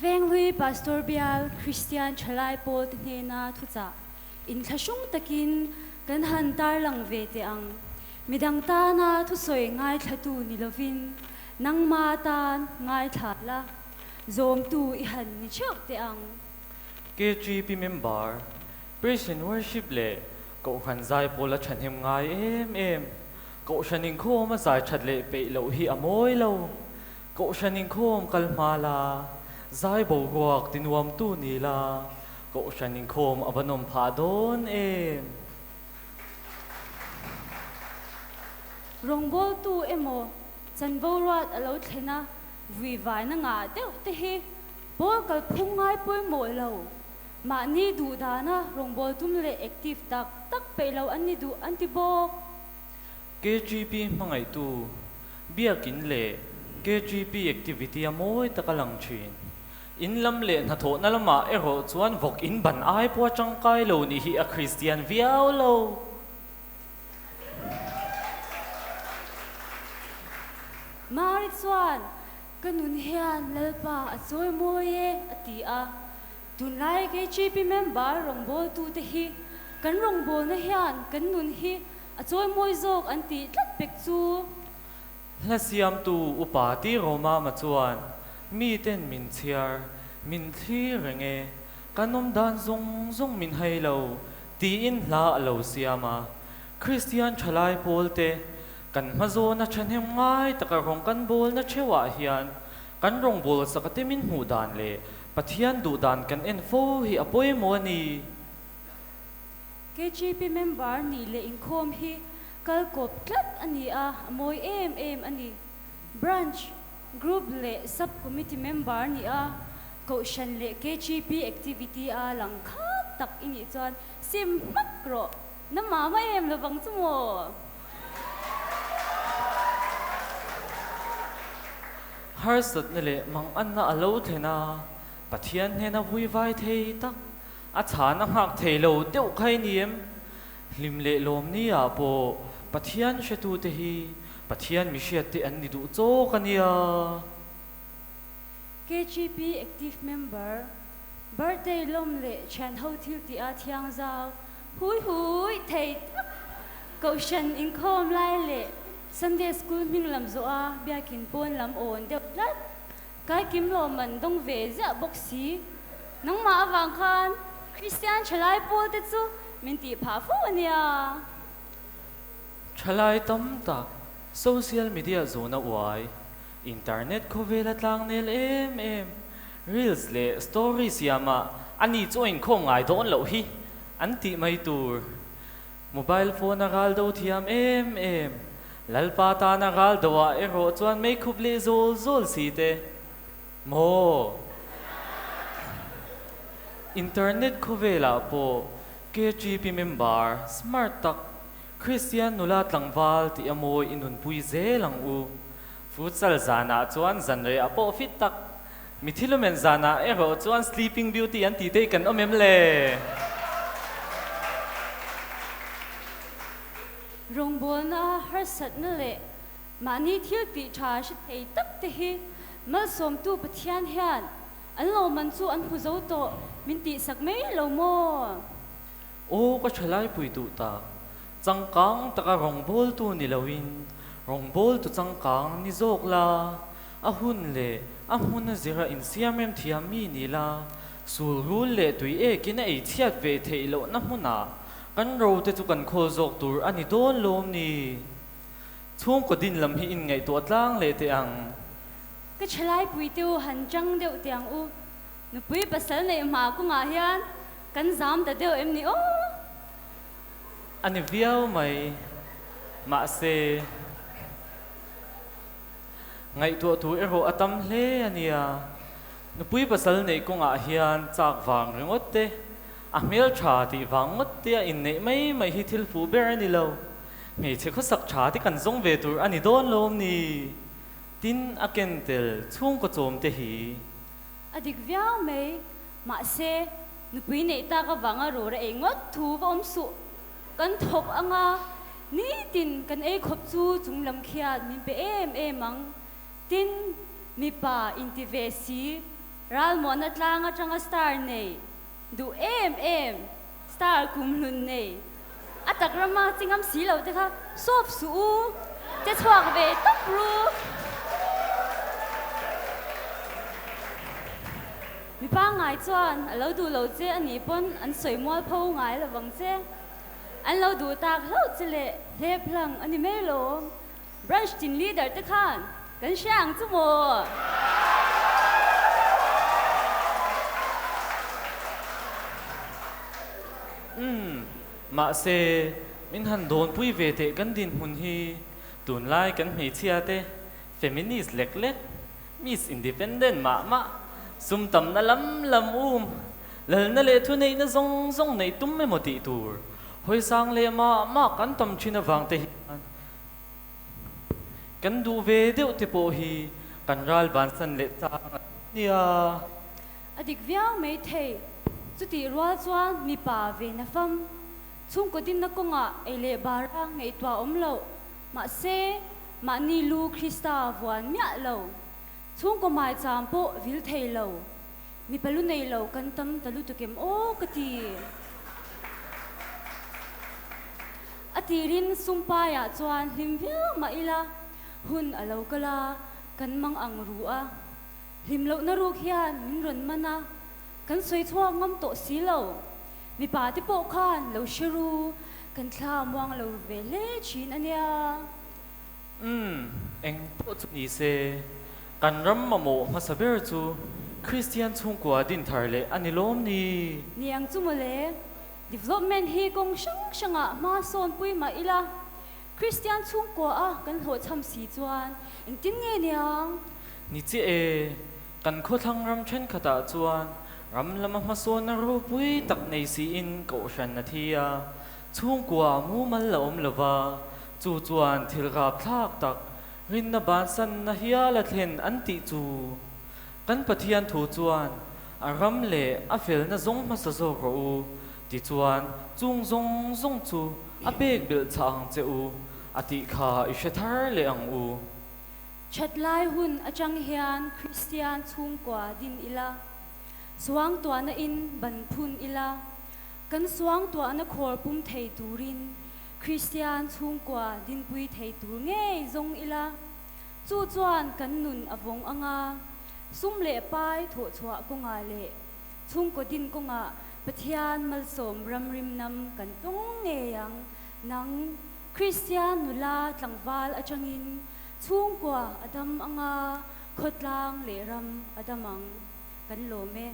Venghlui Pastor Bial Kristian Thalai Pawl te hnena thuchah inthlahrung takin kan han tarlang ve teh ang. Midang tana thusawi ngaithlatu ni lovin nangma tan ngaithla la, zawmtu i han ni theuh teh ang. KGP member, Praise and Worship leh Kohhran zai pawl a thahnem ngai em em. Kohhran inkhawm a zai that leh peih loh hi a mawi lo. Kohhran inkhawm kal hma la, zai boruak ti nuamtu ni la, Kohhran inkhawm a va nawm phah dawn em? Rawngbawltu emaw chanvo ruat a lo thlen a, vui vaina ngah deuh te hi pawl kalphung ngai pawimawh lo. Mahni duh dana rawngbâwl tum leh active tak tak peih lo an ni duh an ti bawk. KGP hmangaihtu biakin leh KGP activity a mawi tak a lang thin. In lam leh hnathawhna lamah erawh chuan vawk in ban ai pawh a tangkai lo nih hi a Kristian viau lo. Mari chuan, Ka nun hian Lalpa a chawi mawi e, a ti a. Tunlai KGP member rawngbawltute hi kan rawngbawlna hian kan nun hi a chawi mawi zawk an tih tlat pek chu. Hla siamtu upa ti Romama chuan miten min chhiar, min thlir reng e, kan awm dan zawng zawng min hai lo tiin hla a lo siam a. Kristian thalai pawlte kan hmazawna thahnem ngai taka rawng kan bawlna theuhah hian kan rawngbâwl sakate min hmuh dan leh Pathian duh dan kan en fo hi a pawimawh a ni. KGP member nih leh inkhawm hi kal kawp tlat a ni a, a mawi em em a ni. Branch, Group leh Sub Committee member nih a, Kohhran leh KGP activity a lang khat tak i nih chuan sim hmak rawh, na mama em lovang chu maw? Harsatna leh manganna a lo thlen a, Pathian hnena vui vai thei tak, a chhan a nghak thei lo deuh kha i ni em? Hlim leh lawm ni ah pawh Pathian hretute hi Pathian mihriatte an ni duh chawk a nia. KGP Active Member, Birthday lawm leh thianho thil tih a thiang zau hui hui thei tak, Kohhran inkhawm lai leh Sunday School hming lam zawh a biakin pawn lam awn deuh tlat. Kai kim lo man dawng ve ziah bawk si. Nangmah avang khan Kristian thalai pawl te chu min tih phah fo a nia. Thalai tam tak social media zawhna uai, internet khawvela tlang nel em em, reels leh story siamah ani chu a inkhawm ngai dawn loh hi an tih mai tur. Mobile phone a ral do thiam em em. Lalpa tan a ral do ah erawh chuan meikhup leh zawl zawl si te maw? Internet khawvel ah pawh KGP member smart tak Kristian nula tlangval tih a mawi i nunpui zel ang u. Futsal zan ah chuan zanreh ah pawh fit tak Mithilumen zanah erawh chuan Sleeping Beauty an tih te hi kan awm em le? Rawngbawlna harsatna leh mahni thil tih tha hre thei tak te hi malsawmtu Pathian hian an lawmman chu an hmu zo tawh min tihsak mai lo maw? Aw ka thalai pui duh tak, changkang taka rawngbawltu ni loin rawngbawltu changkang ni zawk la. A hun leh a hmun a zira insiam rem thiam mi ni la, sul rul leh tui ekin a ei chhiat ve theih lohna hmunah kan ro te chu kan khawl zawk tur a ni dawn lawm ni? Chhungkaw din lam hi inngaihtuah tlang leh teh ang. Ka thalai pui te u han chang deuh teh ang u. Nupui pasal neih hma kawngah hian kan zam ta deuh em ni aw? A ni viau mai. Mahse. Ngaihtuah tur erawh a tam hle a nia. Nupui pasal neih kawngah hian chak vang ringawt te, a hmel tha tih vang ngawt te a inneih mai mai hi thil fuh ber a ni lo. Hmeichhe khawsak tha te kan zawng ve tur a ni dawn lo ni. Tin, a ken tel chhungkaw chawm te hi. A dik viau mai. Mahse, nupui neih tak avanga rawra ei ngawt thu va awm suh. Kan thawk anga nitin kan ei khawp chu chung lam khian min pe em em ang. Tin, mipa inti ve si. Ralmuahna tlang atanga star nei duh em em, star kumhlun nei a tak rama chi ngam si lo te kha sawp suh u, che chhuak ve tawp ru. Mi pangngai chuan a lo duh lo che a nih pawn an sawi mual pho ngai lo vang che. An lo duh tak hlauh che leh hlep hlang a ni mai lo. Branch tin leader te khan kan hria ang chu maw? Umm, mahse, min han dawnpui ve teh kan dinhmun hi tunlai kan hmeichhia te feminist lek lek, Miss Independent mah mah, sum tamna lam lam um, lalna leh thuneihna zawng zawng neih tum emaw tih tur hawisang leh mah mah kan tam thin avang te hian Kan duh ve deuh te pawh hi kan ral bansan leh chang a nia. A dik viau mai thei. Chutih rual chuan mipa ve na fam. Chhungkaw dinna kawngah ei leh bara ngaihtuah awm loh. Mahse, mahni lu Krista vuan miah lo. Chhungkaw maicham pawh vil thei lo. Mipa lu nei lo kan tam ta lutuk em aw ka ti. A tirin Sumpaiah chuan hlim viau mah ila, hun a lo kal a, kan mang ang ru a. Hlim lohna ruk hian min rawn man a, kan sawi chhuak ngam tawh si lo. Mipa te pawh khan lo hre ru, kan thla muang lo ru ve hle thin a nia. Umm, eng pawh chu ni se, kan ram mamawh hmasa ber chu Kristian chhungkua din thar leh a ni lawm ni? Niang chu mawle, Development hi kawng hrang hrangah hma sawn pui mah ila, Kristian chhungkua a kan hlawhchham si chuan engtin nge niang? Ni chiah e, kan khawthlang ram thenkhatah chuan ram lama hmasawnna ropui tak nei siin kohhran a thi a, chhungkua mumal la awm lova, chu chuan thil rapthlak tak rinna bansanna hial a thlen an tih chu kan Pathian thu chuan A ram leh a felna zawng hmasa zawk rawh u, tichuan chung zawng zawng chu a pek belh chah ang che u, a tih kha i hre thar leh ang u. That lai hun atang hian Kristian chhungkua din ila, suangtuahna in ban phun ila, kan suangtuahna khawr pum thei turin Kristian chhungkua dinpui thei tur ngei zawng ila, chu chuan kan nun a vawng anga, Sum leh pai thawhchhuah kawngah leh chhungkaw din kawngah Pathian malsawm ramrim nam kan tawng ngei ang. Nang Kristian nula tlangval atangin chhungkua a dam anga khawtlang leh ram a dam ang. Kan lawm e.